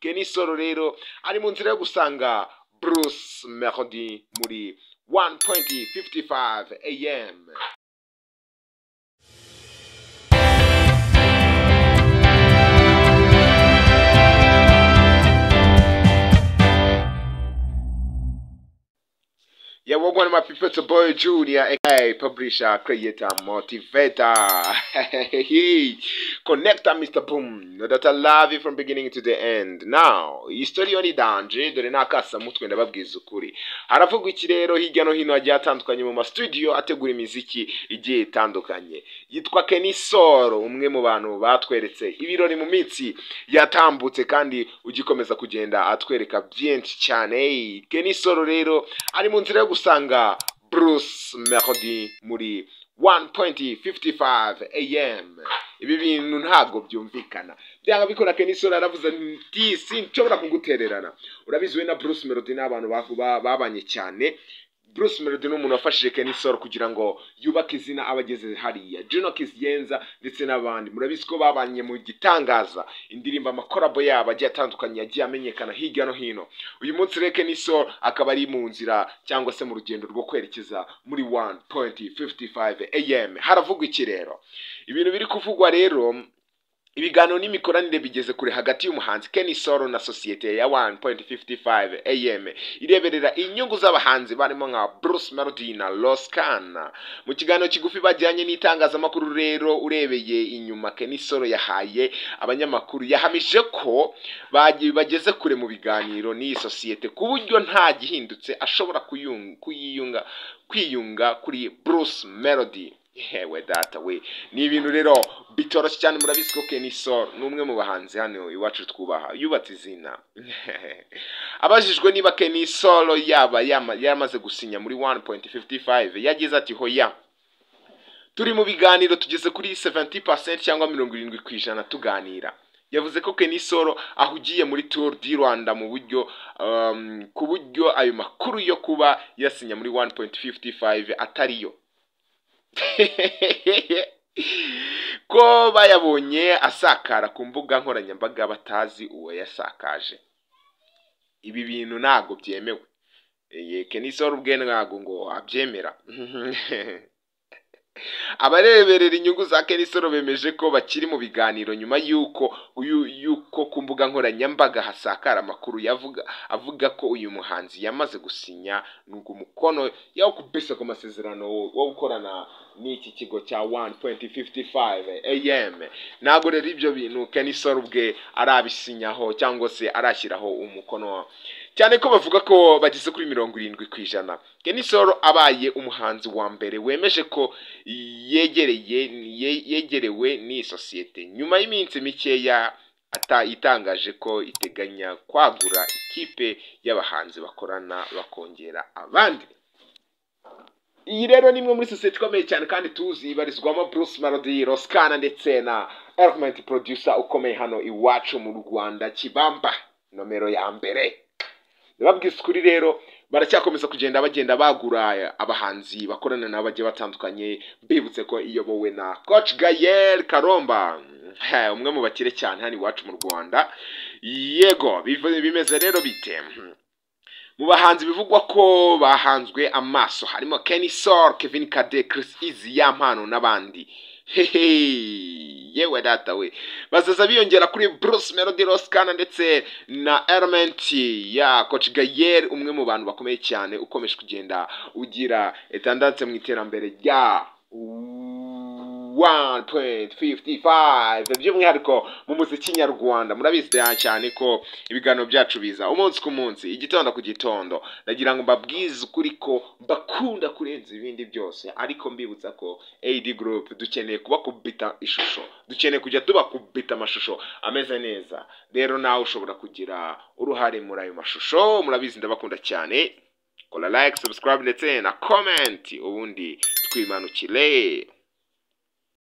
Kenny Sol rero ari mu nzira yo gusanga Bruce Melody muri 1.55 AM. Yeah, we're one of my people, it's a boy Junior, aka publisher, creator, motivator, connector, Mr. Boom. Know that I love you from beginning to the end. Now, history ni danger, dore nakasa mutwe ndababwiza ukuri. Haravugwa iki rero hirya no hino hagiye hatandukanye mu ma studio ategura imiziki igiye itandukanye. Yitwa Kenny Sol, umwe mu bantu batweretse ibirori mu minsi yatambutse kandi ugikomeza kugenda atwereka byinshi cyane. Kenny Sol rero ari mu nzira yo gusanga Bruce Melody muri 1.55 AM. Ibi bintu ntabwo byumvikana. Byanga bikora Kenny Sol aravuze ati sinshobora kugutererana. Urabizi we na Bruce Melody n'abantu babanye cyane. Bruce Melody ni umuntu wafashije Kenny Sol kugira ngo yubake izina abageze hariya. Juno Kizigenza ndetse n'abandi murabizi ko babanye mu gitangaza indirimbo, amakorabo yabo agiye atandukanye yagiye amenyekana hirya no hino. Uyu munsi rero Kenny Sol akaba ari mu nzira cyangwa se mu rugendo rwo kwerekeza muri 1.55 AM. Haravugwa iki rero? Ibintu biri kuvugwa rero, ibiganiro n'imikoranire bigeze kure hagati y'umuhanzi Kenny Sol na sosiyete ya 1.55 AM ireberera inyungu z'abahanzi barimo nka Bruce Melody na Ross Kana. Mu kiganiro kigufi bajyanye n'itangazamakuru rero, urebeye inyuma Kenny Sol yahaye abanyamakuru yahamije ko bageze kure mu biganiro n'iyi sosiyete ku buryo nta gihindutse ashobora kwiyunga kuri Bruce Melody. Yewe data we, ni ibintu rero bitoroshye cyane. Murabizi ko Kenny Sol ni umwe mu bahanzi hano iwacu twubaha, yubatse izina. Abajijwe niba Kenny Sol yaba yaramaze gusinya muri 1.55, yagize ati hoya, turi mu biganiro, tugeze kuri 70% cyangwa 70% tuganira. Yavuze ko Kenny Sol ahugiye muri Tour du Rwanda mu buryo ku buryo ayo makuru yo kuba yasinya muri 1.55 atariyo, ko bayabonye asakara ku mbuga nkoranyambaga batazi uwo yasakaje. Ibi bintu ntago byemewe. Kenny Sol ubwe ntago ngo abyemera. Abareberera inyungu za Kenny Sol bemeje ko bakiri mu biganiro nyuma y'uko ku mbuga nkoranyambaga hasakara amakuru avuga ko uyu muhanzi yamaze gusinya umukono yawukubise ku masezerano wo gukorana n'iki kigo cya 1.55 AM. Ntabwo rero ibyo bintu Kenny Sol ubwe arabisinyaho cyangwa se arashyiraho umukono, cyane ko bavuga ko bageze kuri 70%. Kenny Sol abaye umuhanzi wa mbere wemeje ko yegerewe n'iyi sosiyete nyuma y'iminsi mikeya itangaje ko iteganya kwagura ikipe y'abahanzi bakorana bakongera abandi. Iyi rero ni imwe muri sosiyete ikomeye cyane kandi tuzi, ibarizwamo Bruce Melody, Ross Kana ndetse na Element producer ukomeye hano iwacu mu Rwanda, Kibamba nomero ya mbere. Ndababwiza ukuri rero, baracyakomeza kugenda bagenda bagura abahanzi bakorana nabo bagiye batandukanye. Mbibutse ko iyobowe na Coach Gael Karomba, umwe mu bakire cyane hano iwacu mu Rwanda. Yego, bimeze rero bite? Mu bahanzi bivugwa ko bahanzwe amaso harimo Kenny Sol, Kevin Kade, Chris Easy, Yampano n'abandi. Hehe, yewe data we, bazaza biyongera kuri Bruce Melody, Ross Kana ndetse na Element ya Coach Gael, umwe mu bantu bakomeye cyane ukomeje kugenda ugira etandatse mu iterambere rya 1.55 by'umwihariko mu muziki nyarwanda. Murabizi cyane ko ibiganiro byacu biza umunsi ku munsi, igitondo ku gitondo. Ndagira ngo mbabwize ukuri ko mbakunda kurenza ibindi byose, ariko mbibutsa ko AD Group dukeneye kubakubita ishusho, dukeneye kujya tubakubita amashusho ameze neza. Rero nawe ushobora kugira uruhare muri ayo mashusho. Murabizi ndabakunda cyane. Kora like, subscribe ndetse na comment, ubundi twimanukire.